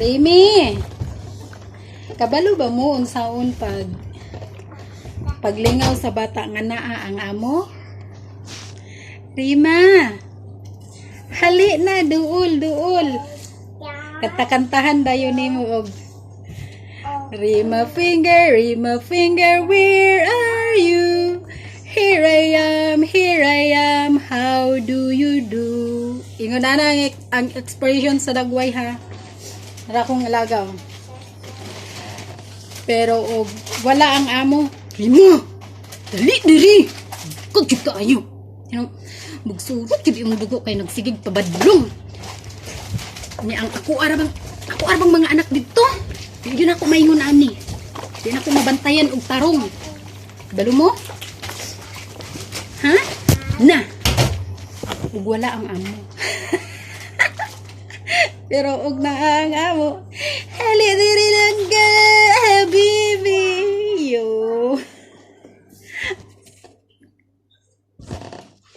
Remy! Kabalo ba mo unsaon pag paglingaw sa bata nga naa ang amo? Rima! Hali na, duol, duol. Kanta-kantahan dayon nimo og Rima finger, where are you? Here I am, how do you do? Ingon na na ang expression sa dagway ha. Nara akong alaga, oh. Pero og wala ang amo, "Rima, dali diri. Kag jud kaayo. You know, mugsurot jud imong dugo kay nagsigig pabadlong. Ni ang ako arabang mga anak dito. Di yun ako maingon ani. Di na ako mabantayan og tarong. Balo mo? Ha? Na. Ug wala ang amo. Pero og naa ang amo,